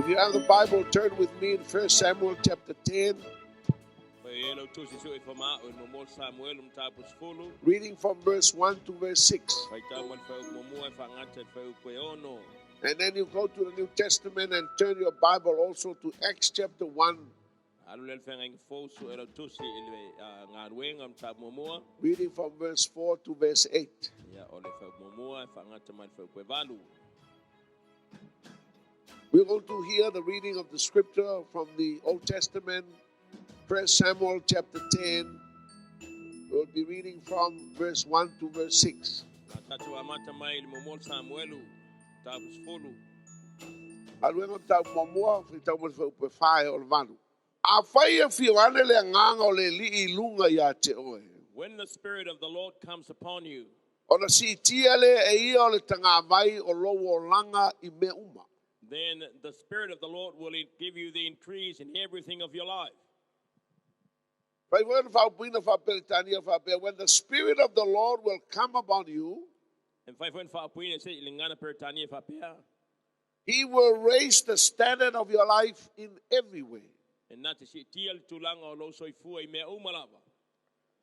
If you have the Bible, turn with me in 1 Samuel chapter 10, Fai e lau tusi sui fa ma o mo mo Samuel um tapu sefulu. Reading from verse 1 to verse 6. Fai tau mai le fuaiupu muamua e faagata i le fuaiupu e ono. And then you go to the New Testament and turn your Bible also to Acts chapter 1, Alu lea le feagaiga fou sue lau tusi i le galuega um tapu muamua. Reading from verse 4 to verse 8. Ia o le fuaiupu muamua e faagata mai le fuaiupu e valu. We're going to hear the reading of the scripture from the Old Testament, 1 Samuel chapter 10. We'll be reading from verse 1 to verse 6. A tatou amata mai i le muamua o le Samuelu, tapu sefulu. Galuega mataupu muamua, faitau mai le fuaiupu e fa e oo i le valu. Afai e afio ane le agaga o le Alii i luga ia te oe. When the Spirit of the Lord comes upon you, Ona siitia lea e ia o le tagavai o lou olaga i mea uma. Then the Spirit of the Lord will give you the increase in everything of your life. Fai foi ona faaupuina faa-Peretania faapea, When the Spirit of the Lord will come upon you, E mafai foi ona faaupuina se i le gagana Peretania faapea, He will raise the standard of your life in every way. E na te siitia le tulaga o lou soifua i mea uma lava.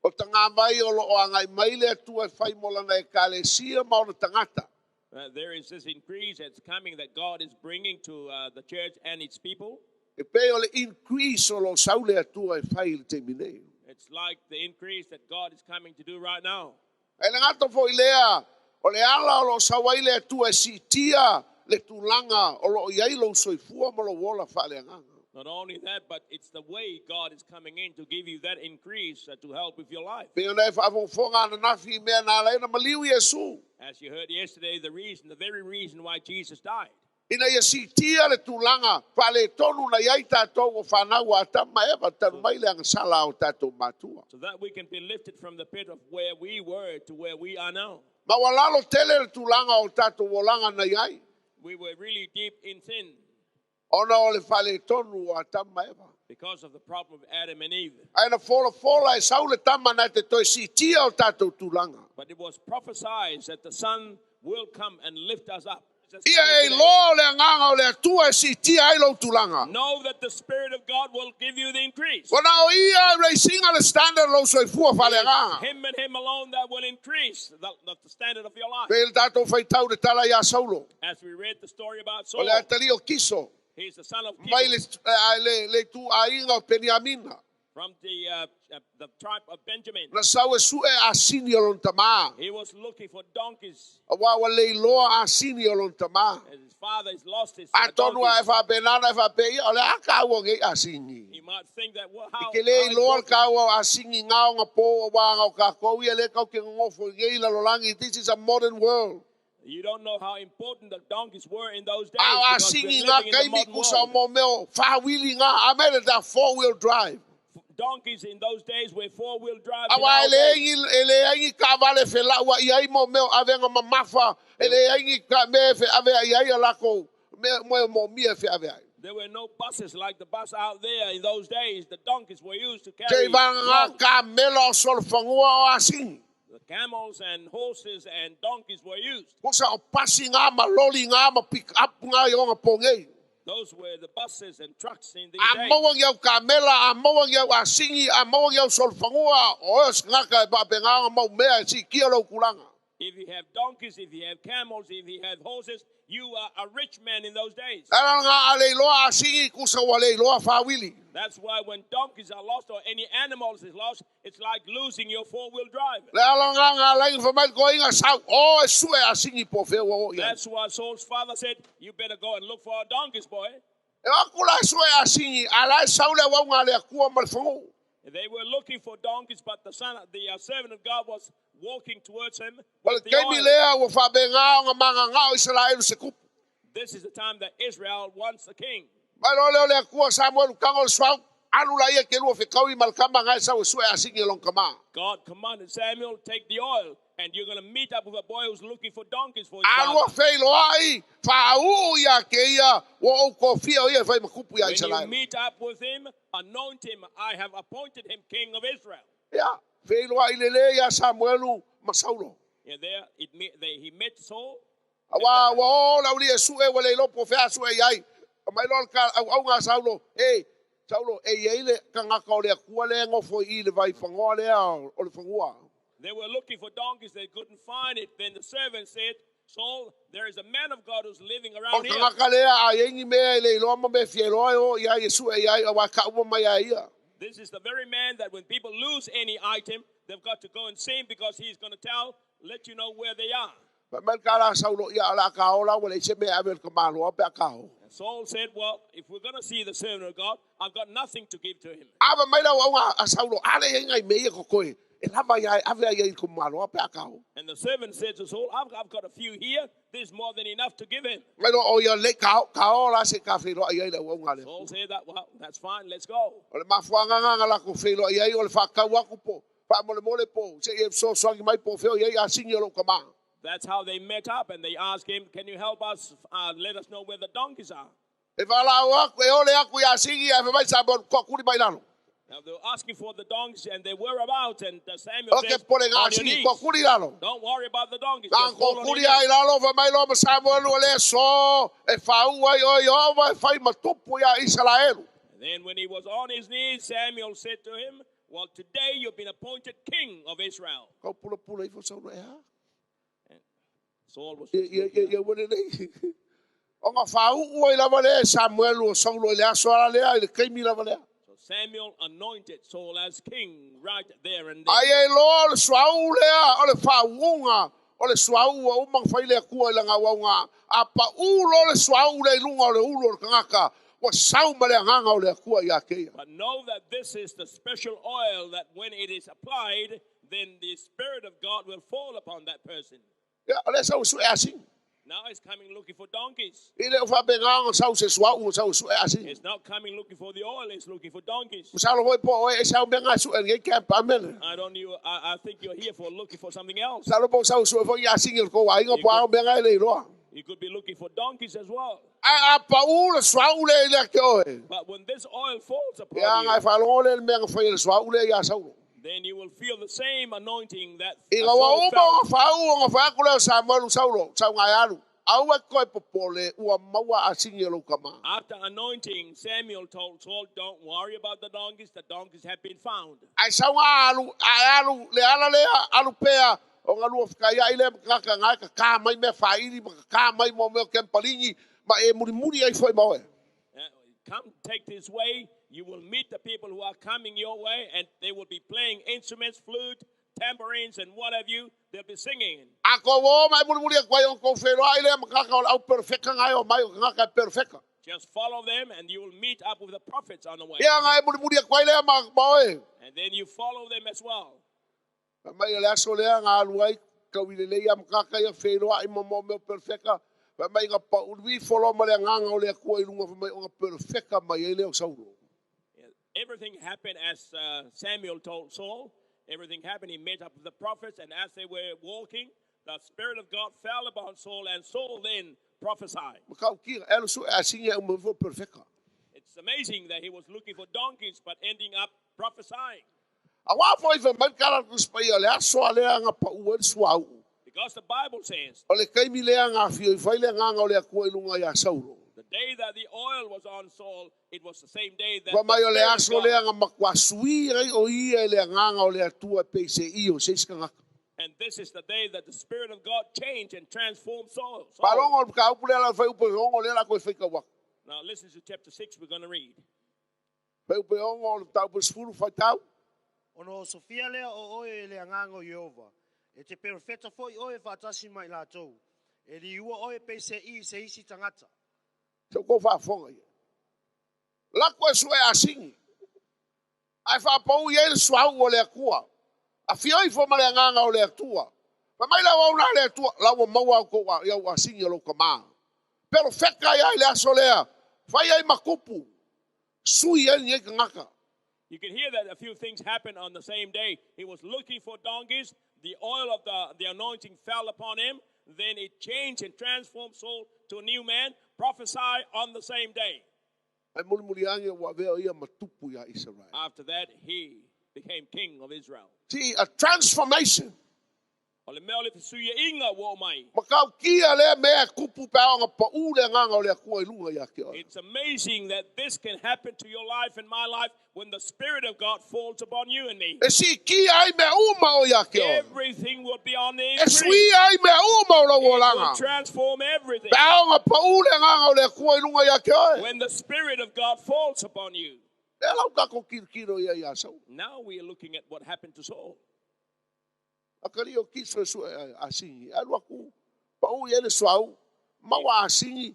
O tagavai o lo o agai mai le Atua e fai mo lana ekalesia ma ona tagata. There is this increase that's coming that God is bringing to the church and its people. E pei o le increase o lo o sau le Atua e fai i le taimi nei. It's like the increase that God is coming to do right now. E le gata foi lea, o le ala o lo o sau ai le Atua e siitia le tulaga o lo o i ai lou soifua ma lou ola faaleagaga. Not only that, but it's the way God is coming in to give you that increase to help with your life. Pei ona e faafogafoga ananafi i mea na ala ai ona maliu Iesu. As you heard yesterday, the reason, the very reason why Jesus died. Ina ia siitia le tulaga faaletonu na i ai tatou o fanau a Atama ma Eva talu mai le agasala a o tatou matua. So that we can be lifted from the pit of where we were to where we are now. Ma ua lalo tele le tulaga o tatou olaga na i ai. We were really deep in sin. Ona o le faaletonu o Atama ma Eva. Because of the problem of Adam and Eve. Ae na folafola e sau le tama na te toe siitia o tatou tulaga. But it was prophesied that the Son will come and lift us up. Ia e iloa o le agaga o le Atua e siitia ai lou tulaga. Know that the Spirit of God will give you the increase. Ua na o ia e raising le standard o lou soifua faaleagaga. Him and Him alone that will increase the standard of your life. Pei le tatou faitau le tala iā Saulo. As we read the story about O Saul. le atalii o Kiso. He's the son of Kish. Mai le, le ituaiga o Peniamina. From the tribe of Benjamin. Na sau e sue asini o lona tamā. He was looking for donkeys. Aua ua leiloa asini o lona tamā. And his father has lost his Atonu a e donkeys. faapena ona e faapea ia, o le a kāua nei asini? He might think that, well, I how, ke le how iloa le important- kāua o asini ngā o ngā pō aua ngā o kākou ia le kau ke ngongofo i nei lalolagi. This is a modern world. You don't know how important the donkeys were in those days. A o because we're asini ngā living in the kaimi modern kusa o world. mō meo whāwili ngā, a mele tā 4-wheel drive. Donkeys in those days were 4-wheel drive. Aua e leai e leai ni taavale e felauai ai mo mea o avega mamafa, e leai ni ka mea e feaveai ai a lakou mea mo e moomia e feaveai. There were no buses like the bus out there in those days. The donkeys were used to Te carry vanga ngā loads. kamela o solofanua o asini. The camels and horses and donkeys were used. Kusa o pasi ngā ma loli ngā ma pick up ngā i onga pongei. Those were the buses and trucks in these A days. maua ngi au kamela, a maua ngi au asini, a maua ngi au solofanua, o oe o se ngaka e pape ngā mau mea e sikia lou kulaga. If you have donkeys, if you have camels, if you have horses, you are a rich man in those days. Ala ngā a leiloa asini kusa ua leiloa whāwili. That's why when donkeys are lost or any animals is lost, it's like losing your 4-wheel drive. Le ala ngā ngā lainga whamai ko inga sau, o e sue asini po whea ua o iai. That's why Saul's father said, "You better go and look for our donkeys, boy." E aku la e sue asini, a la e sau le au ngā le akua ma le whangu. They were looking for donkeys, but the son, the servant of God was walking towards him O le with the taimi oil. lea ua faapena ona magagao Isaraelu se kupu. This is the time that Israel wants a king. Mai loa lea o le Akua Samuelu kaga o le suau, alu laia ke lua fekaui ma le kama ngai sau e sue asigi e lona kama. God commanded Samuel, "Take the oil, and you're going to meet up with a boy who's looking for donkeys for his A lua father." feiloai, faauu ia keia ua ou kofia o ia e fai ma kupu ia When you Isaraelu. meet up with him, anoint him. I have appointed him king of Israel. Ia, feiloai lelei ia Samuelu ma Saulo. Yeah, there it, they, he met Saul. Aua ua o le aualii e sue ua le iloa po o fea a sue i ai. Aumai loa le auauga a Saulo, E, Saulo, e i ai le tagata o le Atua lea e nofo i i le vaipanoa lea o le fanua. They were looking for donkeys, they couldn't find it. Then the servant said, Saul, there is a man of God who's living O around le here. tagata lea a i ai ni mea e le iloa ma mea e fia iloa e o i ai e sue i ai, aua e kau uma mai ia ia. This is the very man that when people lose any item, they've got to go and see him because he's going to tell, let you know where they are. Fai mai le tala a Saulo, Ia, o le a ka o la, ua leai se mea e ave i le tamaloa pe a ka o. And Saul said, Well, if we're going to see the servant of God, I've got nothing to give to him. Ava mai le auauga a Saulo, A le i ai nai mea ia totoe e lava ia e ave ai i le tamaloa pe a ka o. And the servant said to Saul, I've, I've got a few here. There's more than enough to give him. Mai loa o ia lei ka o, ka o la se ka feiloai ai le auauga a le Saul Atua. said that, Well, that's fine, let's go. O le mafuaaga na latou feiloai ai o le faatau aku po, faamolemole po, se i e fesoasoani mai po o fea o i ai asini o lou tama. That's how they met up and they asked him, Can you help us? Let us know where the donkeys are. E valaau aku, e ole aku iā Sigi ae fai mai Samoa, Toakuli mai lalo. Now they were asking for the donkeys and they were about, and Samuel Oke says, pole ngā On your Sigi, knees. toakuli lalo. Don't worry about the donkeys. Nā Just fall on your toakuli ai knees. lalo, fai mai loa ma Samoa ua le so e fāua ai o Ieova e fai ma tupu iā Isaraelu. And then when he was on his knees, Samuel said to him, Well, today you've been appointed king of Israel. Kau pulapula ifo Saulo e hā. And Saul was Ia, just ia, looking ia, up. ia, ua lelei. Ona fāuu ai lava lea e Samuelu o Saulo i le aso ala lea, i le kaimi lava lea. So Samuel anointed Saul as king right there and then. Aia iloa o le suauu lea, o le faauuga o le suauu ua uma ona fai le Atua i lana auauga, a paū loa le suauu lea i luga o le ulu o le tagata, ua sau ma le agaga o le Atua ia te ia. But know that this is the special oil that when it is applied, then the Spirit of God will fall upon that person. Ia, o lea sau e sue asini. Now he's coming looking for donkeys. E le o faapena ona sau se suauu o sau e sue asini. He's not coming looking for the oil, he's looking for donkeys. Masalo foi po o oe e sau mea nga sue lenei camp. Amene. I don't you I think you're here for looking for something else. Masalo po o sau sue foi i asini o le kou aiga You po ao could, mea nga e le iloa. you could be looking for donkeys as well. Ae a pau le suauu lea i le ake oe. But when this oil falls Ia upon nga e you, faalogo lea i le mea na fai e le suauu lea ia Saulo. then you will feel the same anointing that Ina ua Saul uma ona felt. faauu ona fai atu lea o Samuelu, Saulo, sau ngai alu. Aua e toe popole, ua maua asini e lou tama. After anointing, Samuel told Saul, Don't worry about the donkeys, the donkeys have been found. Ae sau ngā alu, ae alu, le ala lea, alu pea, o ngā lua whakaiai lea ma kaka ngai ka kā mai mea whairi, ma ka kā mai mō mea o kempalini, ma e murimuri ai foi ma oe. Come take this way. You will meet the people who are coming your way, and they will be playing instruments, flute, tambourines, and what have you. They'll be singing. A ko wō mai murimuri aku ai o kou wheroai lea ma kaka o le au perfeka ngai o mai o kaka e perfeka. Just follow them, and you will meet up with the prophets on the way. Ia ngai murimuri aku ai lea ma, ma oe. And then you follow them as well. Fai mai o le aso lea nga alu ai, kau i lelei a makaka ia wheroai ma mō mea perfeka. Fai mai nga paului ifo loa ma le agaga o le Atua i luga, fai mai ona perfeka mai ai lea o Saulo. Everything happened as Samuel told Saul. Everything happened. He met up with the prophets, and as they were walking, the Spirit of God fell upon Saul, and Saul then prophesied. Matautia, e alu sue asini e uma ifo perfeka. It's amazing that he was looking for donkeys, but ending up prophesying. Auā foi fai mai le tala a le Tusi Paia, o le aso lava lea na pau ai le suauu. Because the Bible says, O le taimi lea na afio ifo ai le agaga o le Atua i luga iā Saulo. The day that the oil was on Saul, it was the same day that Fai the mai o le Spirit of aso God lea na matua sui ai o ia i le agaga o le Atua e pei se i o se isi tagata. And this is the day that the Spirit of God changed and transformed Saul. Faalogo o le mataupu lea la fai upu e ono lea la koe fai kau aku. Now listen to chapter 6 we're going to read. Fai upu e ono o le mataupu e 10 faitau. Ona osofia lea o oe e le agaga o Ieova, e te perofeta foi oe faatasi ma i latou, e liua oe peiseai i se isi tagata. Se kou faafofoga ia. Lako e sue asini. Ae faapau i ai le suauu o le Atua. Afio ifo ma le agaga o le Atua. Fai mai le auauna a le Atua, la ua maua au kou i au asini o lou tama. Perofeka ia i le aso lea, fai ai ma kupu, sui ai lenei tagata. You can hear that a few things happened on the same day. He was looking for donkeys. The oil of the anointing fell upon him. Then it changed and transformed Saul to a new man. Prophesy on the same day. Ae mulimuli ane ua avea o ia ma tupu iā Isaraele. After that, he became king of Israel. See, a transformation. O le mea o le fesuiaiga ua oo mai. Matautia lea mea e tupu pe a ona paū le Agaga o le Atua i luga ia te oe. It's amazing that this can happen to your life and my life when the Spirit of God falls upon you and me. E siitia ai mea uma o ia te oe. Everything will be on the E increase. suia ai mea uma o lou It will olaga. transform everything. Pe a ona paū le Agaga o le Atua i luga ia te oe. When the Spirit of God falls upon you. Lea la ua tatou tilotilo i ai ia Saulu. Now we are looking at what happened to Saul. Akalii o Kiso e sue asigi, alu atu pau i ai le suauu, maua asigi,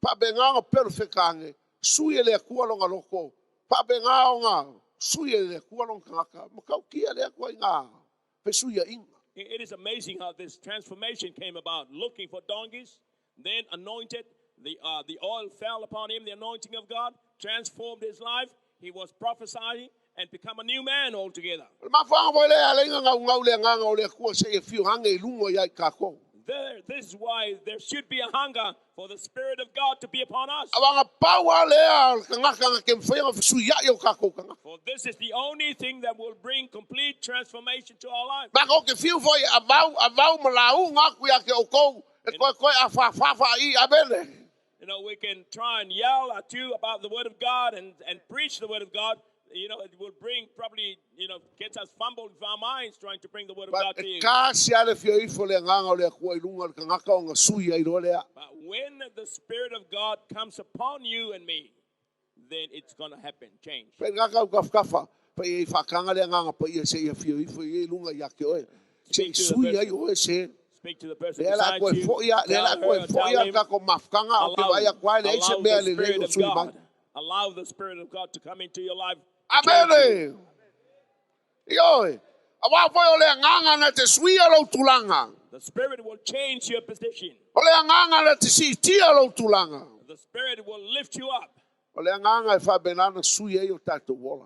faapena ona perofeta ane, sui e le Atua lona loto, faapena ona sui e le Atua lona tagata, matautia lea ituaiga fesuiaiga. It is amazing how this transformation came about. Looking for donkeys, then anointed, the oil fell upon him, the anointing of God transformed his life. He was prophesying and become a new man altogether. O le mafuaaga foi lea e ala ai ona gaugau le Agaga o le Atua se i afio ane i luga ia i tatou. There, this is why there should be a hunger for the Spirit of God to be upon us. Aua na pau lava lea o le tagata na te mafai ona fesuiai o tatou tagata. For this is the only thing that will bring complete transformation to our life. Ma tou te fiu foi e avau, avau ma lauga atu ia te outou e koekoe afafā faai. Amene. We can try and yell at you about the Word of God and preach the Word of God. It will bring probably, you know, gets us fumbled with our minds trying to bring the Word of But God to e you. tasi lava le fia ifo le Agaga o le Atua i luga o le tagata ona sui ai loa lea. But when the Spirit of God comes upon you and me, then it's going to happen, change. Fai ngaka u kafkafa, fai e whakanga le anganga pa ia se ia fio ifo i e lunga ia ke oe. Se i Speak to the sui ai person. oe se. Speak to the person Lea la beside koe you. foi a, lea la Tell koe her, foi tell a him, kako mafkanga o te allow, vai a koe le se allow mea the le lei Spirit o of sui mai. God. Allow the Spirit of God to come into your life. Change you. Amene. I oe. A wā foi o le anganga na te sui a lou tulaga. The Spirit will change your position. O le anganga na te siitia lou tulaga. The Spirit will lift you up. O le anganga e whaapenana sui ai o tātou ola.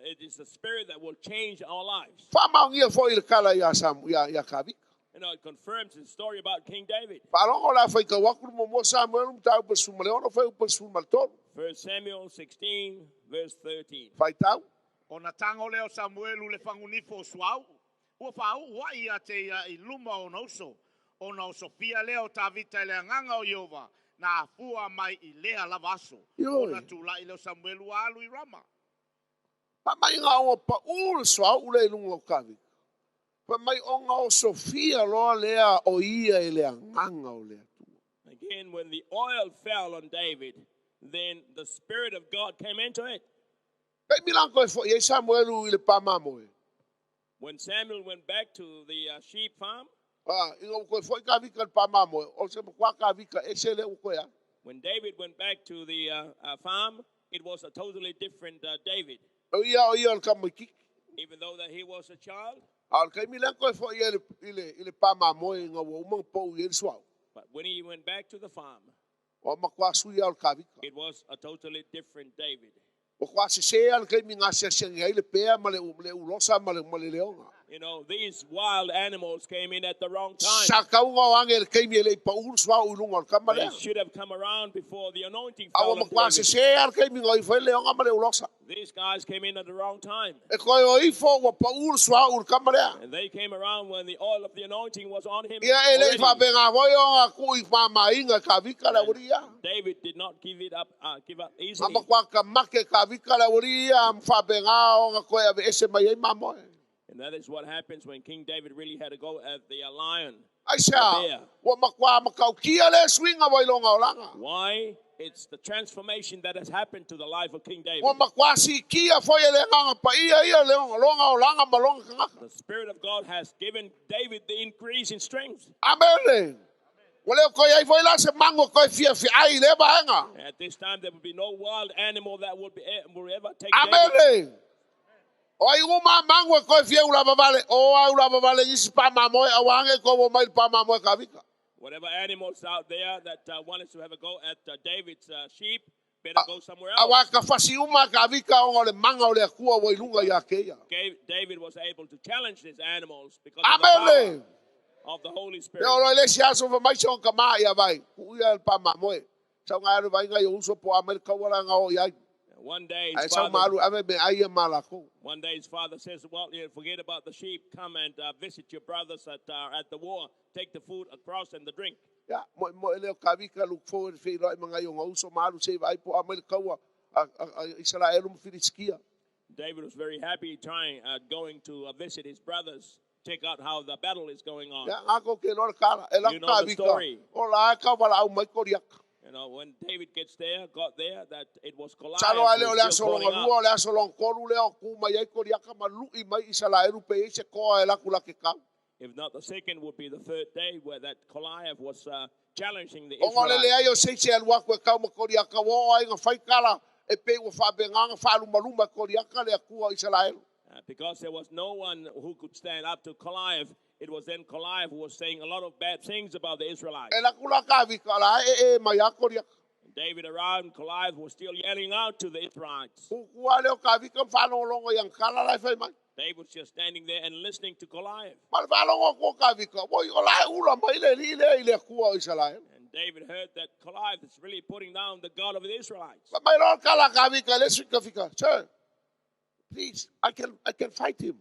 It is the Spirit that will change our lives. Whaamaongia foi i le kala ia Samu, ia Kavika. It confirms the story about King David. Whaalongo la whai kau aku mo mo Samuel mtau pa suma le ono whai upa suma le tolu. 1 Samuel 16, verse 13. Whai tau. O na tango leo Samuelu le whangunifo o suau. Ua whaau wa ia te ia i luma o na uso. O na o Sofia leo Tavita i le anganga o Iova. Na afua mai i lea lava aso. Ioi. O na tūlai leo Samuelu a alu i Rama. Pa mai ngā o pa ulu suau ule i lunga o Kavika. Pa mai o ngā o Sofia loa lea o ia i le anganga o le Atua. Again, when the oil fell on David, then the Spirit of God came into it. Kei milango e fo i Samuelu i le pa mamoe. When Samuel went back to the sheep farm, I ngā koe fo i Kavika le pa mamoe, o se mkwa Kavika e se le u koe a. When David went back to the farm, it was a totally different David. O ia o ia o le kamoikiki. Even though that he was a child. A o le kai milango e fo i le pa mamoe i ngā ua umang pau i e le suau. But when he went back to the farm, O makwa sui a o le Kavika. it was a totally different David. O kwa se se a le kai mi ngā sia sia ngai le pea ma le u, le ulosa ma le, ma le leonga. These wild animals came in at the wrong time. Sa kaunga o ange le kai mi e le i pa ulu suau i lunga o le kama They lea. should have come around before the anointing A fell o on makwa se David. se a le kai mi ngā i whai leonga ma le ulosa. These guys came in at the wrong time. E koe o ifo ua pa ulu suau i le kama lea. And they came around when the oil of the anointing was on him Ia e le i already. whaapenga voi o ngā kui whaamainga ka vika le uri ia. David did not give it up, give up easily. Ama kwa ka make ka vika le uri ia, am whaapenga o ngā koe ave ese mai ei mamoe. And that is what happens when King David really had to go at the lion. Ai sea, The bear. ua makwa makaukia le suinga wailonga o langa. Why? It's the transformation that has happened to the life of King David. Ua makwa si kia foi e le nganga pa ia ia le longa o langa ma longa kangaka. The Spirit of God has given David the increase in strength. Amen. Ua leo koe ai foi la se mango koe fia fia ai le baenga. At this time, there will be no wild animal that will ever take David. Amen. O ai uma mango koe fia ula vavale. O ai ula vavale isi pa mamoe a wange ko wo mai pa mamoe ka vika. Whatever animals out there that wanted to have a go at David's sheep, better go somewhere A else. waka fasi uma ka vika o le manga o le akua wa ilunga ia keia. David was able to challenge these animals because of the Amen. power of the Holy Spirit. Leo roi le si aso fa mai son ka ma ia vai. Ku ia pa mamoe. Sa nga ru vai nga yo uso po amel ka wala nga o ia. One day Ae his sau ma father, alu e ave meaai ia ma lakou. one day his father says, "Well, you forget about the sheep. Come and visit your brothers at the war. Take the food across and the drink." Ia, moemoe lea o Kavika, look forward feiloai ma nai ona uso ma alu se i vaai po o a mai le kaua a, a, a Isaraelu ma Filisitia. David was very happy trying going to visit his brothers, check out how the battle is going on. Ia, ngā ko ke loa le kala, e You laku know the Kavika, story. o la e ka valaau mai Koriaka. You know, when David gets there, got there, that it was Goliath Salo ai who lea o was le still aso calling longa out. lua, o le aso longa tolu lea o ku mai ai Koriaka ma lui mai Isaraelu pe i ai se koa e laku la ke kau. If not the second, would be the third day where that Goliath was challenging the Ona o le Israelites. leai o se isi e alu aku e kau ma Koriaka, ua oo ai ina fai kala e pei ua faapegaga faalumaluma e Koriaka le Atua o Isaraelu. Because there was no one who could stand up to Goliath, it was then Goliath who was saying a lot of bad things about the Israelites. E laku la Kavika, o la e e mai a Koriaka. And David arrived, and Goliath was still yelling out to the Israelites. Kukua lea o Kavika ma faalogologo i ana kala la e fai mai. David was just standing there and listening to Goliath. Ma le faalogo atu o Kavika, oi, o la e ula mai le alii lea i le Atua o Isaraelu. And David heard that Goliath is really putting down the God of the Israelites. Fai mai loa le kala a Kavika i le isi fikafika, Sir, please, I can fight him.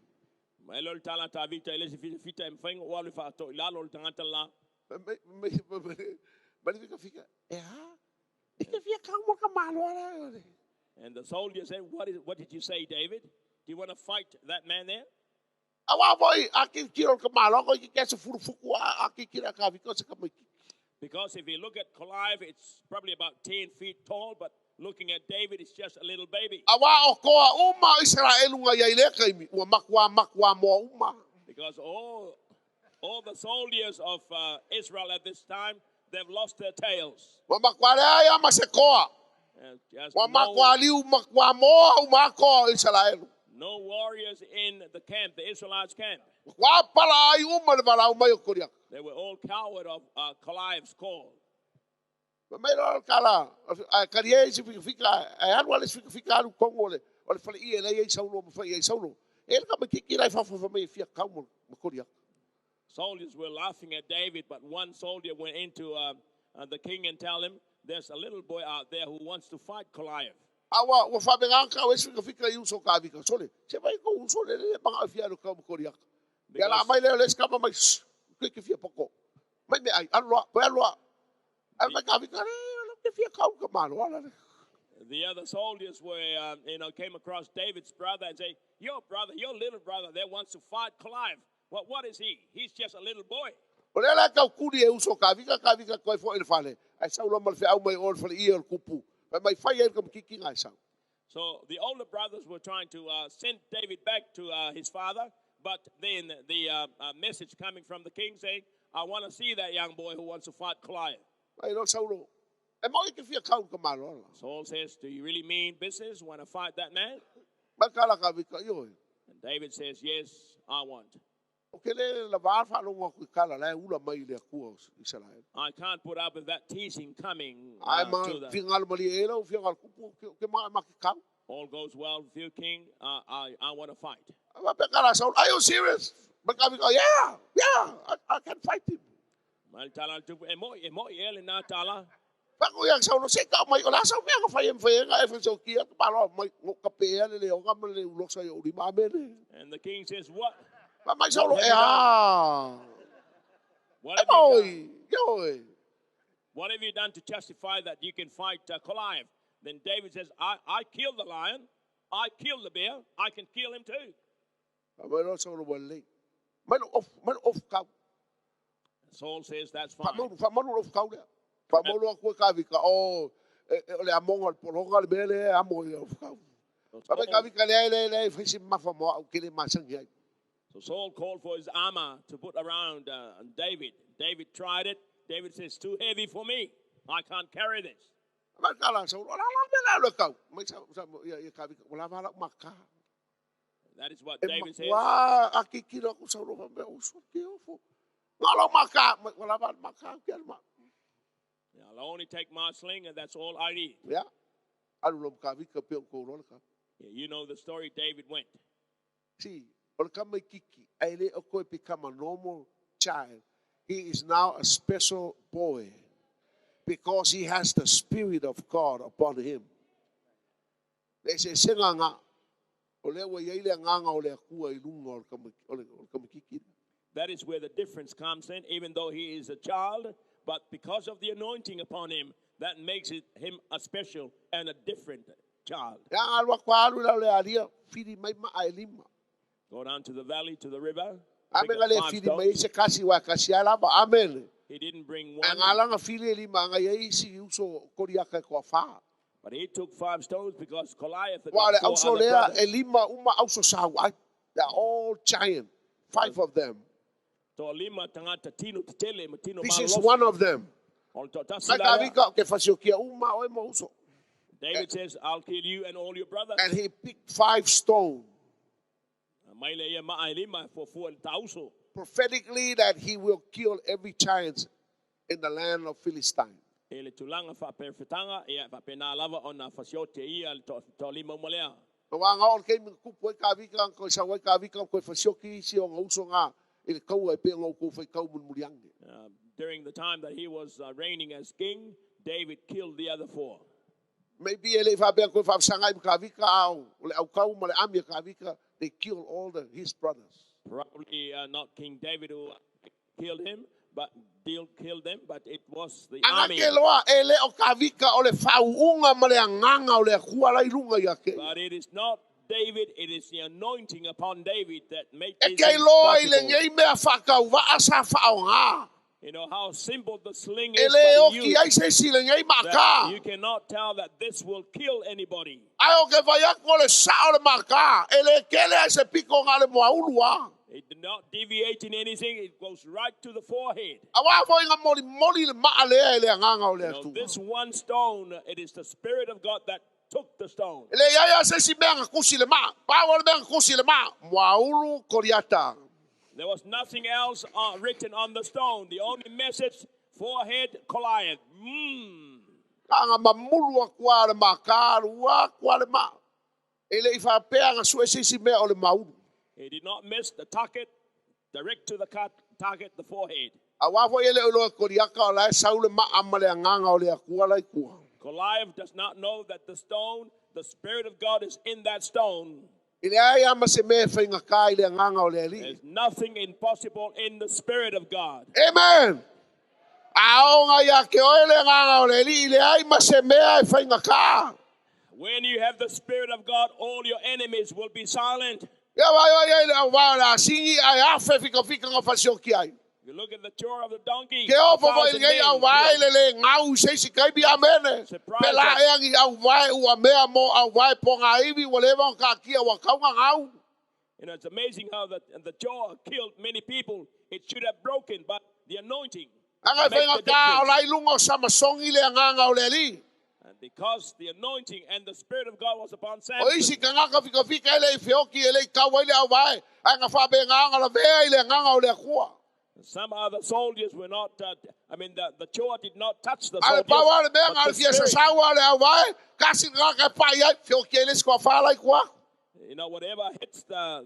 Mai loa le tala a Tavita i le isi fitafita e mafai ona ou alu e faatoʻi lalo le tagata la. Fai mai, mai, mai, mai le fikafika, E a? E te fia kau mo ka malo ala e. And the soldier said, what did you say, David? Do you want to fight that man there? Aua foi a ki tiro ka malo ko ki ke se furu fuku a ki kira ka vi ko se ka mai. Because if you look at Goliath, it's probably about 10 feet tall, but looking at David, it's just a little baby. Aua o koa uma o Israelu ngai ai lea kaimi, ua makua makua moa uma. Because all the soldiers of Israel at this time, they've lost their tails. Ua makua leai a ma se koa. Just Ua no, makua liu makua moa uma koa o Israelu. no warriors in the camp, the Israelites' camp. Ua pala ai uma le valaau mai o Koriaka. They were all coward of Goliath's call. Fai mai loa le kala, ae kali ai se fikafika, ae alu ale se fikafika alu i totonu o le, o le faleie e leai ai Saulo ma fai ai Saulo. E le tamaititi la e fafo fai mai e fia kau ma, ma Koriaka. Soldiers were laughing at David, but one soldier went into the king and tell him, there's a little boy out there who wants to fight Goliath. A ua, ua faapena kau e se fikafika i uso ka vika. Sole, se vai kou uso le le manga e fia alu kau ma Koriaka. Ia la Because, mai lea o le isi kama mai, shh, ke ke fia poko. Mai me ai, alu loa, koe alu loa. Ai mai ka vika, le, le ke fia kau ka malo ala le. the other soldiers were, you know, came across David's brother and say, your brother, your little brother there wants to fight Goliath. Well, what is he? He's just a little boy. O lea la e taukuli e uso ka vika, ka vika koe foʻi i le fale, ae sau loa ma le feau mai o le faleia o le kupu. Fai mai fai ai le kamakiki ae sau. So the older brothers were trying to send David back to his father, but then the message coming from the king saying, I want to see that young boy who wants to fight Goliath. Mai loa Saulo, E maʻu i ke fia kau i ka malo ala. Saul says, do you really mean business? Want to fight that man? Mai ka la ka vika, Ioe. And David says, yes, I want. O ke le lava a faalogo aku i kala la e ula mai i le Atua o Isaraelu. I can't put up with that teasing coming Ae ma to the fingalo malie e lau fioga le kupu, ke ma ma ke kau. All goes well with you, king. I want to fight. Ai faapea ka la Saulo, are you serious? Mai ka vika, yeah, yeah, I can fight him. Mai le tala a le tupu, e moʻi, e moʻi ea lenā tala. Faku ia Saulo, se kau mai, o le a sau mea na fai e mawhai e ngā e whai kia, ka palo mai, ngo ka pea le leoga ma le ulosa i o lima amene. And the king says, what? Fai mai Saulo, What e have you done? a. What E have you done? moi, ioe. What have you done to justify that you can fight Goliath? Then David says, I killed the lion, I killed the bear, I can kill him too. Fai mai loa Saulo, ua lelei. Mai lo ofu, mai lo ofu kau. Saul says, that's fine. Faamaulu, faamaulu lo ofu kau lea. Faamaulu aku e kavika, o, e, e, o le amoga o le pologa le mea lea e amo i ofu kau. So Fai mai Saul, kavika, leai, leai, leai, fai si mafa mo au ke le masangi ai. so Saul called for his armor to put around David. David tried it. David says, too heavy for me. I can't carry this. Fai mai kala Saulo, o la la mea la lo e kau. Mai sa, sa, ia, ia kavika, o la vala maka. That is what E David says. makua a kikilo aku Saulo, fai mai, uso ke ofo. Ngalo maka, mai, o la vala maka, ke alu ma. I'll only take my sling and that's all I need. Ia, alu lo kavika pe o kou loa le kau. Yeah, you know the story David went. See, o le kamaititi, ae le o koe become a normal child. He is now a special boy because he has the Spirit of God upon him. Le eseesega ngā. O lea ua i ai le agaga o le Atua i luga o le tama, o le, o le tamaitiiti. That is where the difference comes in, even though he is a child, but because of the anointing upon him, that makes it, him a special and a different child. E aga alu atu a alu i lalo le alia, fili mai maa e lima. Go down to the valley, to the river. Amen pick nga up le five fili mai ai stones. se kasi wa kasi a lava. Amen. He didn't bring A one, ngā langa fili e lima anga i ai isi uso koriaka e koa whā. but he took five stones because Goliath had Wa le got four auso other lea brothers. e lima uma auso sau ai. They're all giant. Five of them. Toa lima tangata tino tetele ma tino This is malolosi. one of them. O le toatasi Mai la ka lea. vika ke fasiokia uma oe mo uso. David says, I'll kill you and all your brothers. And he picked five stone. Mai le ia maa e lima fuafua le tauso. Prophetically that he will kill every giant in the land of Philistine. E le tulaga faaperefetaga ia faapena lava ona fasiote ia le toalima uma lea. Na wā ngā o le keimi kupu ai ka vika, koe sau ai ka vika, koe fasioki isi o ngā uso ngā i le kaua e pē ngā kou whai kau munmuriange. During the time that he was reigning as king, David killed the other four. Maybe e le whapea koe whapsanga i ka vika au, o le au kau ma le ami ka vika, they killed all the, his brothers. Probably not King David who killed him, but deal killed them, but it was the Anga army. ke loa e le o ka vika o le whauunga ma le anganga o le akua lai lunga ia ke. But it is not David, it is the anointing upon David that made E these kei things loa i le possible. ngei mea whakau waa sa whao ngā. You know how simple the sling E is, le but o ki you, ai se si le ngei that maka. you cannot tell that this will kill anybody. Ai o ke vai aku o le sao le maka. E le kele ai se piko ngā le mua ulu a. It did not deviate in anything, it goes right to the forehead. A wā foi ngā moli moli le maa lea e le anganga o le You know, atua. this one stone, it is the Spirit of God that took the stone. E le ia ia se si mea ngā kusi le maa. Pāwa le mea ngā kusi le maa. Mua ulu koriata. There was nothing else written on the stone. The only message, forehead, Goliath. Ka ngā mamulu a kua le maka, rua kua le maa. E le i whapea ngā sue se si mea o le maulu. He did not miss the target, direct to the target, the forehead. A wā foi e le uloa koriaka o lae sau le maa ma le anganga o le akua lai kua. Goliath does not know that the stone, the Spirit of God is in that stone. I le ai ama se mea whainga kā i le anganga o le ali. There's nothing impossible in the Spirit of God. Amen. Aonga ia ke oe le anganga o le ali, i le ai ma se mea e whainga kā. When you have the Spirit of God, all your enemies will be silent. Ia vai oi ai le au wā le asingi ai afe fika fika ngā whasioki ai. You look at the tour of the donkey. Ke o a fo foi thousand ngei men au vai killed. le le ngau se si kaibi a mene. Surprise Pe la that- e angi au vai ua mea mo au vai po ngā iwi wa lewa ka kia wa kaunga ngau. You know, it's amazing how the jaw killed many people. It should have broken, but the anointing Anga makes whainga the kā o difference. lai lunga o samasongi le anganga o le ali. And because the anointing and the Spirit of God was upon O Samson, isi ka ngaka fika fika ele i whioki ele i kau ai le au vai. Ai ngā whape ngā anga la vea i le anganga o le akua. some other soldiers were not, I mean, the jaw did not touch the Ale soldiers. pawa le mea but ngā the le fia Spirit, sasaua le au vai. Kasi ngā ka pai ai whioki ele sikoa whālai kua. you know, whatever hits the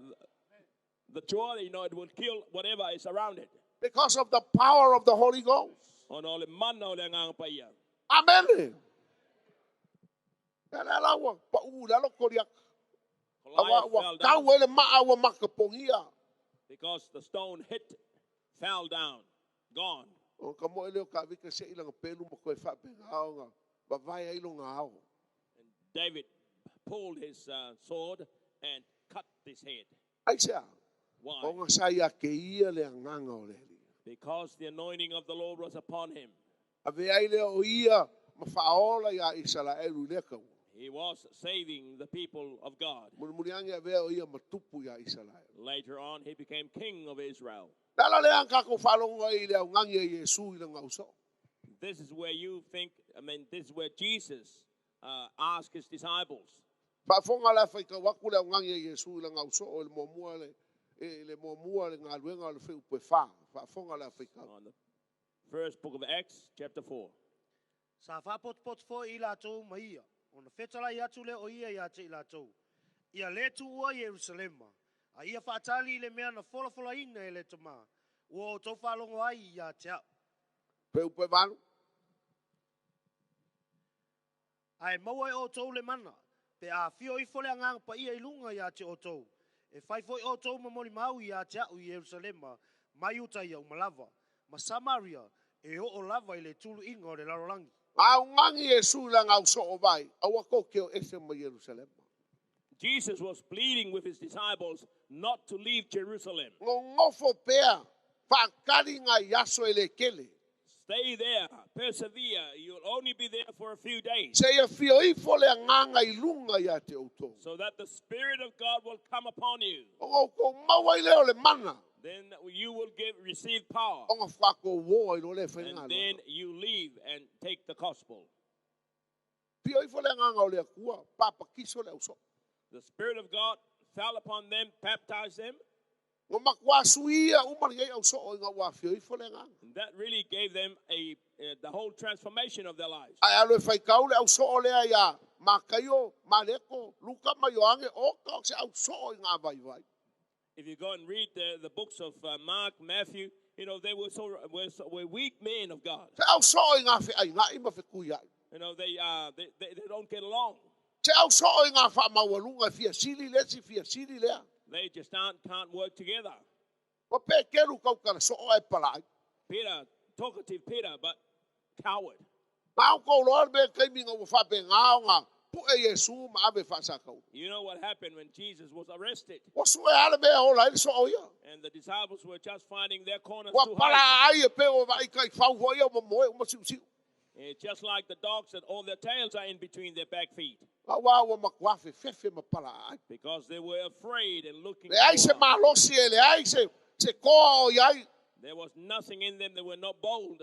jaw, you know, it will kill whatever is around it. Because of the power of the Holy Ghost. Ona o le mana o le anganga paia. Amen. Ya la la ua pa u la lo koriaka. Awa Goliath ua fell down kau ele maa ua makapongia. because the stone hit, fell down, gone. O ka mo ele o ka vika se ilanga pelu mo koe whape ngā o ngā. Wawai ai lo ngā ao. And David pulled his sword and cut his head. Ai se a. Why? O ngā sai a ke ia le anganga o le ali. Because the anointing of the Lord was upon him. A ve ai le o ia ma whaola ia Isaraelu i lea kaua. He was saving the people of God. Murimuri ange a vea o ia matupu ia Isaraelu. Later on, he became king of Israel. Lala le ang kako whalonga i le au ngangi e Yesu i le ngau so. This is where you think, I mean, this is where Jesus asked his disciples. Whaafonga la whai kawaku le au ngangi e Yesu i le ngau so o le muamua le e le muamua le ngā luenga o le whiu pe wha. Whaafonga la whai kau. On the first book of Acts, chapter 4. Sa whāpotopoto fo i lātou ma ia. O na whetala i atu le o ia ia te i lātou. Ia le tu ua Yerusalema. A ia whaatali i le mea na folafola ina e le tama. Ua o tau whaalongo ai ia te au. Pe upe valu. Ae maua e o tau le mana. Pe a afio ifo le Agaga Paia i luga iā te outou, e fai foi outou ma molimau iā te a'u i Ierusalema, ma Iutaia uma lava, ma Samaria, e oo lava i le tuluiga o le lalolagi. Gaugangi Iesu i lana ausoo vai, aua tou te o ese ma Ierusalema. Jesus was pleading with his disciples not to leave Jerusalem. Nonofo pea, faatali nai aso e le tele. Stay there, persevere, you'll only be there for a few days. Seia fio ifo le Agaga i luga iā te outou. So that the Spirit of God will come upon you. Ona outou maua ai lea o le mana. Then you will give, receive power. Ona faatoa uo ai loa lea e fai le And galuega. then you leave and take the gospel. Fio ifo le Agaga o le Atua, papatiso le ausoo. The Spirit of God fell upon them, baptized them. Ua matua suia uma lenei ausoo ina ua afio ifo le Agaga. And that really gave them a, the whole transformation of their lives. Ae alu e faitau le ausoo lea iā Mataio, Mareko, Luka ma Ioane, oka o se ausoo i ngā vaivai. If you go and read the, the books of Mark, Matthew, you know, they were so, were, so, were weak men of God. Se ausoo i ngā feainga'i ma fekuia'i. You know, they, they, they, they don't get along. Se ausoo i ngā whaamaualuga e fia sili le isi fia sili lea. They just aren't, can't work together. Ua Peteru tautala soo ae palaai. Peter, talkative Peter, but coward. Na outou loa le mea taimi ina ua faapena ona pue Iesu ma ave faasakaulu. You know what happened when Jesus was arrested? Ua sue lava le mea e ola ai le soo ia. And the disciples were just finding their corners Ua to pala hide. ai e pei ua vaai taifau foi ia ua momoe uma siusiu. It's just like the dogs that all their tails are in between their back feet. Auā ua matua fefefe ma pala ai. Because they were afraid and looking Leai se for. malosi e leai se, se koa o i ai. There was nothing in them. They were not bold.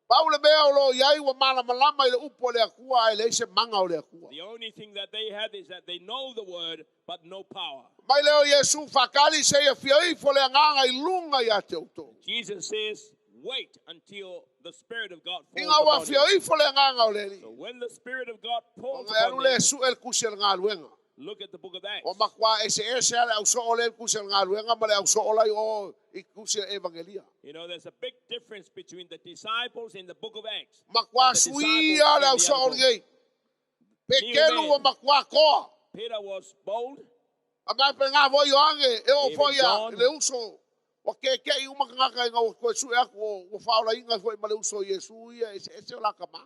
Pau le mea o lo o i ai ua malamalama i le upu a le Atua ae leai se maga o le Atua. The only thing that they had is that they know the word, but no power. Mai lea o Iesu, Faatali seia fia ifo le Agaga i luga iā te outou. Jesus says, wait until the Spirit of God falls Ina ua upon fia you. ifo le Agaga o le Alii. So when the Spirit of God falls Ona e alu upon lea them, e su'e le kusi o le galuega. look at the book of Acts. Ua matua eseese lava le ausoo lea i le kusi o le galuega ma le ausoo la i o i kusi o le Evagelia. You know, there's a big difference between the disciples in the book of Acts Matua and the disciples suia in le the ausoo other book. lenei. Peteru ua matua koa. Peter was bold. A mai pe ngā voi o ange, e o Even foi a John. le uso. Ua keke'i uma kangaka ina ua toe sue aku o ua whaolainga foi ma le uso o Iesu ia, eseese o la ka mā.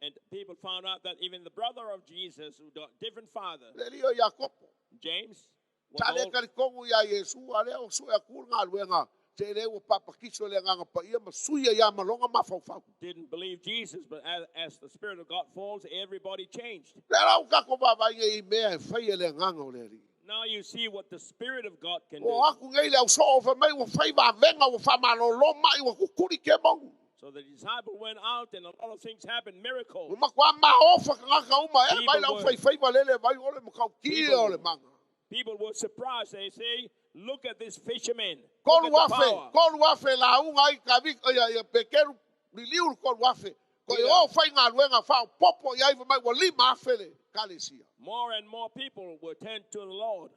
And people found out that even the brother of Jesus, who got different father, Le alii o Iakopo. James, was Sa le all, talitonu iā Iesu, a lea ua sue aku le galuega, te le ua papakiso le Agaga Paia ma suia iā maloga mafaufau. didn't believe Jesus, but as, as the Spirit of God falls, everybody changed. Lea la ua tatou vaavaai nei i mea e fai e le Agaga o le Alii. Now you see what the Spirit of God can do. Ua o atu nei le ausoo fai mai ua fai vavega, ua faamalōlō ma'i, ua kukuli kemau. So the disciple went out and a lot of things happened, miracles. Ua matua maofa kagaka uma, e mai People lau were, faifaiva lele vai o le makautia o le people, maga. people were surprised. They say, look at this fisherman. Look Tolu at the afe, power. tolu afe lauga ai kavi, ia, ia, Peteru, liliu le 3,000. Ko e Peter, o faigaluega faaopoopo i ai fai mai ua 5,000 le kalesia. more and more people were turned to the Lord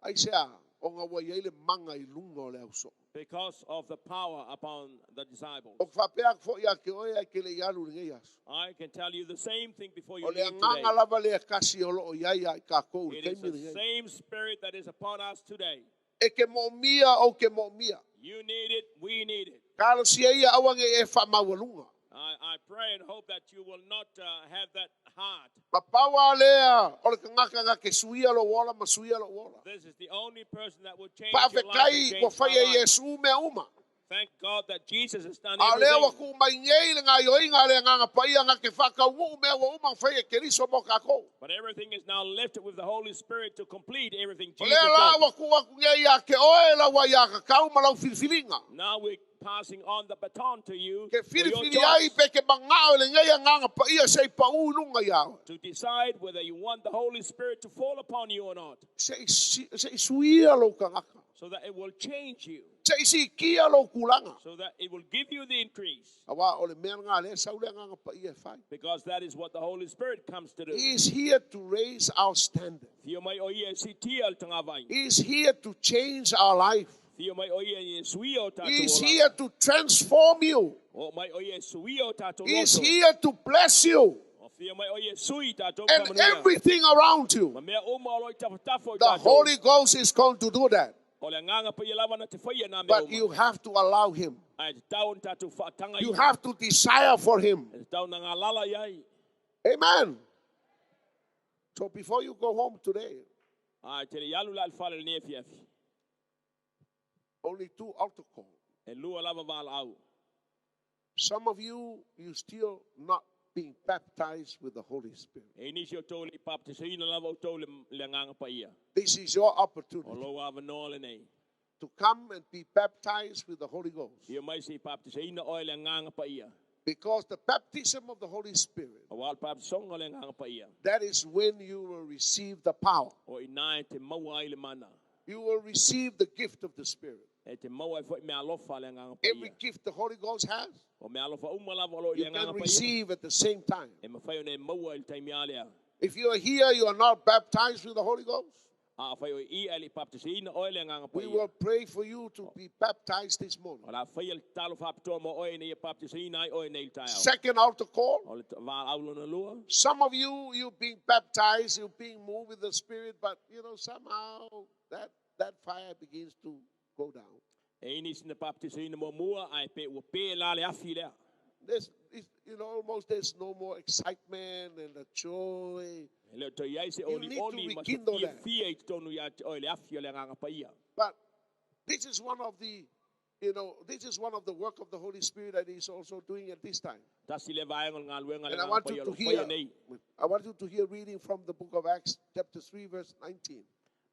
Aisea, ona ua i ai le maga i luga o le ausoo. because of the power upon the disciples. O faapea atu foi ia te oe ae ke le i alu i lenei aso. I can tell you the same thing before O you le leave today. agaga lava lea kasi o loo i ai ia i kākou i le It is taimi the lenei. same spirit that is upon us today. E ke moomia ou ke moomia. You need it, we need it. Talosia ia aua nei e faamaualuga. I, I pray and hope that you will not have that heart. Ma pau lava lea o le kagaka na ke suia lou ola ma suia lou ola. This is the only person that will change your life and Faafetai ua change my fai e life. Iesu mea uma. Thank God that Jesus has done A o lea ua everything. kuu mai nei le gaioiga a le Agaga Paia na ke faakauguu mea ua uma na fai e Keriso mo kākou. But everything is now left with the Holy Spirit to complete everything O Jesus lea la did. ua kuu atu nei ia te oe lau aiākakau ma lau filifiliga. Now we're passing on the baton to you Ke for your filifili ai choice pe ke magao i lenei Agaga Paia se'i paū i luga iā oe. to decide whether you want the Holy Spirit to fall upon you or not, Se'i se'i suia lou kagaka. so that it will change you, Se'i sikia lou kulaga. so that it will give you the increase, Auā o le mea lagā lea e sau le Agaga Paia e fai. because that is what the Holy Spirit comes to do. He is here to raise our standard. Fia mai o ia e sitia le tagavai. He is here to change our life. Fia mai o ia e suia o He tātou is olaga. here to transform you. O mai o ia e suia o tātou He is loto. here to bless you. O Fia mai o ia sui tātou and whamanuia. everything around you. Ma mea uma o loi tafatafa o i The tātou. Holy Ghost is going to do that. O le nganga pa ia lava na te whaia nā mea But uma. you have to allow Him. Ai te tau na tātou whaatanga You i. have to desire for Him. Te tau na ngā lala i ai. Amen. So before you go home today, Ai te le alu la al whale le fi afi. only two altar call. E lua lava wala au. Some of you, you still not being baptized with the Holy Spirit. E nisi o tō le baptisaina lava o tō le nganga pa ia. This is your O opportunity lo awa noa le nei. to come and be baptized with the Holy Ghost. Ia mai se baptisaina oe le nganga pa ia. Because the baptism of the Holy Spirit, O wal baptisonga le nganga pa ia. that is when you will receive the power. O i nai te maua ai le mana. You will receive the gift of the Spirit. E te maua ai foi mea alofa le nganga pa Every ia. gift the Holy Ghost has, O mea alofa uma lava o lo i you le can nganga pa ia. receive at the same time. E mawhai o ne maua i le taimi alea. If you are here, you are not baptized with the Holy Ghost. A whai o i ai le baptisaina oe le nganga pa We ia. will pray for you to be baptized this morning. O la whai le talo whapitoa mo oe nei e baptisaina ai oe nei le taeo. Second altar call. O le wā aulona lua. Some of you, you've been baptized, you've been moved with the Spirit, but you know, somehow that fire begins to go down. E ini sina baptisaina mo mua ai pe ua pe la le afi lea. There's, it's, you know, almost there's no more excitement and the joy. E leo toi ai se You oli need to oli ma se rekindle fia that. fia i tonu ia te oe le afi o le nganga pa ia. But this is one of the, you know, this is one of the work of the Holy Spirit that He's also doing at this time. Tasi le vaenga o le ngā luenga le And I nganga want pa you ia to lo whaia hear, nei. I want you to hear reading from the book of Acts, chapter 3, verse 19.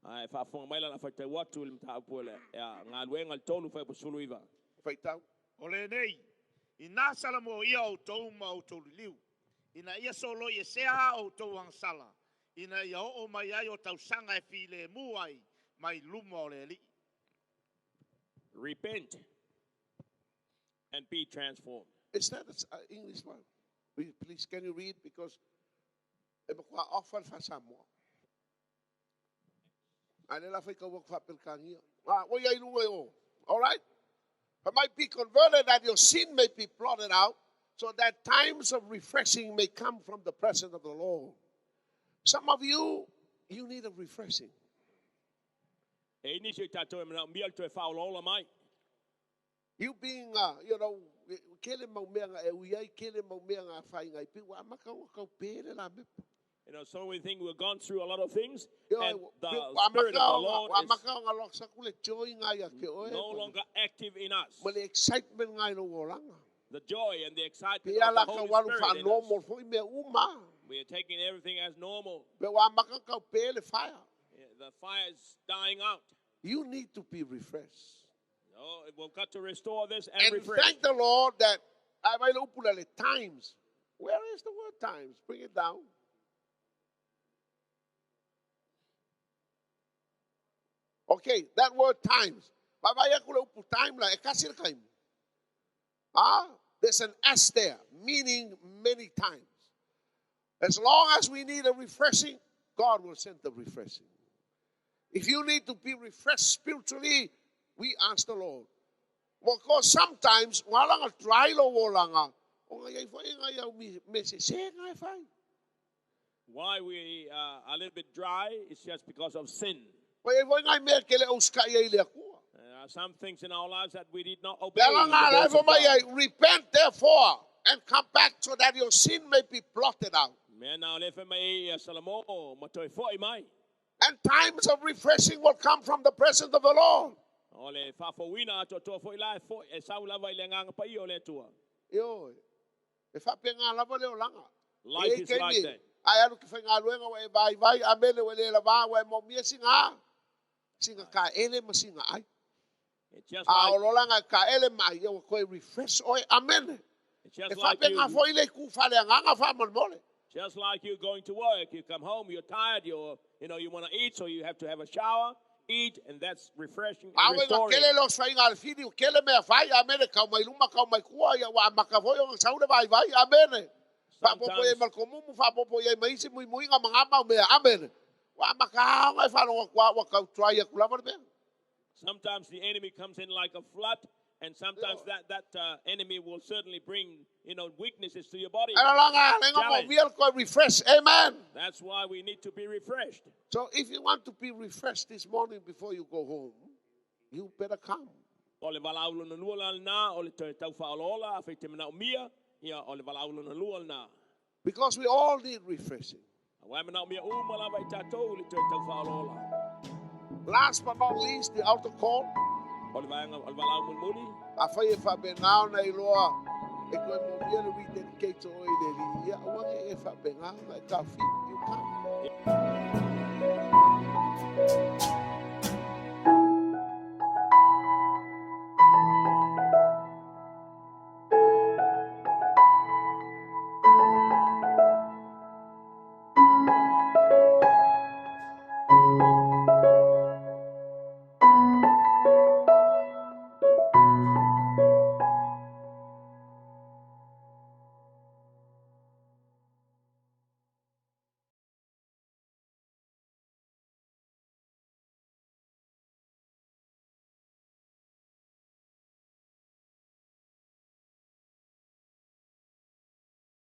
Ai whaafonga mai la whai te watu le mta apu le. Ia ngā luenga le tolu whai pusulu iwa. Faitau. O le nei, i nā sala mo ia o tau ma o tau liliu. Ina ia solo i e sea o tau angsala. Ina ia o o mai ai o tausanga e file mu ai, mai luma o le alii. Repent and be transformed. Is that an English one? Please, can you read? Because e makua offer fa Samoa. Ai le la whai kau wak whapelkangia. Ah, o ia ilunga i o. All right? But might be converted that your sin may be blotted out, so that times of refreshing may come from the presence of the Lord. Some of you, you need a refreshing. E ini se tātou e mana mia le toe whaolola mai. You being, you know, kele mau mea ngā e ui ai, kele mau mea ngā whai ngā i pi, wa maka ua kau pere la mepa. You know, so we think we've gone through a lot of things, Yo, and the wa Spirit maka of the o Lord wa is maka o ngā loksa kule joy ngā ia ke oe. no longer active in us. Ma le excitement ngā ino olanga. The joy and the excitement Pia of la the ka Holy walu Spirit wha in us. normal foi mea uma. We are taking everything as normal. Pe wa maka kau pele fire. Yeah, The fire is dying out. You need to be refreshed. Oh, we've got to restore this and And refresh. thank the Lord that I might open the times. Where is the word times? Bring it down. Okay, that word times. Babaya kula upu time la e kasi le kaim. Ah, there's an S there, meaning many times. As long as we need a refreshing, God will send the refreshing. If you need to be refreshed spiritually, we ask the Lord. Because sometimes, wala nga try lo wala nga. O nga yai fai nga yau mi me se se nga fai. Why we are a little bit dry is just because of sin. Wa yai fai nga mea kele o sky ai le akua. There are some things in our lives that we did not obey. Pela the nga voice lai of mai God. ai, repent therefore and come back so that your sin may be blotted out. Mea nā le whai mai ia Salamo, ma toi foi mai. And times of refreshing will come from the presence of the Lord. O le whawhawina ato toa foi lai foi, e sau lava i le nganga pa i o le tua. Io, e whape ngā lava le o langa. Life E is kei like ni, that. Ai alu ki whai ngā luenga wa e vai vai, a mele wa le la vā, wa e mō mia singa. Singa ka ele ma singa ai. It's just A like, o lolanga ka ele ma ia wa koe refresh oe, amen. it's just E like whape ngā you, foi le ku whale nganga wha mole. just like you going to work. You come home, you're tired, you know, you want to eat, so you have to have a shower, eat, and that's refreshing and Awe ngā restoring. kele lo swai ngā whiri, o kele mea whai, amene, kau mai luma, kau mai kua, ia wa maka foi o ngā saure vai vai, amene. Whapopo e Sometimes, malkomumu, whapopo e maisi, mui mui ngā mga mau mea, amene. Wa maka haonga e whanonga kua, wa kau trai a kulava le mea. sometimes the enemy comes in like a flood And sometimes that enemy will certainly bring weaknesses to your body. E la langa lenga mo Challenge. via ko refresh. Amen. That's why we need to be refreshed. So if you want to be refreshed this morning before you go home, you better come. O le valaau lona lua la lena, o le toe tau whaolola, a whai te mana o mia, ia o le valaau lona lua lena. Because we all need refreshing. Auā e manaomia uma lava i tātou le toe tau whaolola. Last but not least, the altar call. O le vaega, o le valaau mulimuli, Afai e faapena ona iloa e toe moomia le rededicate o oe i le Alii, ia aua ne i e faapena ona e taofia. You come.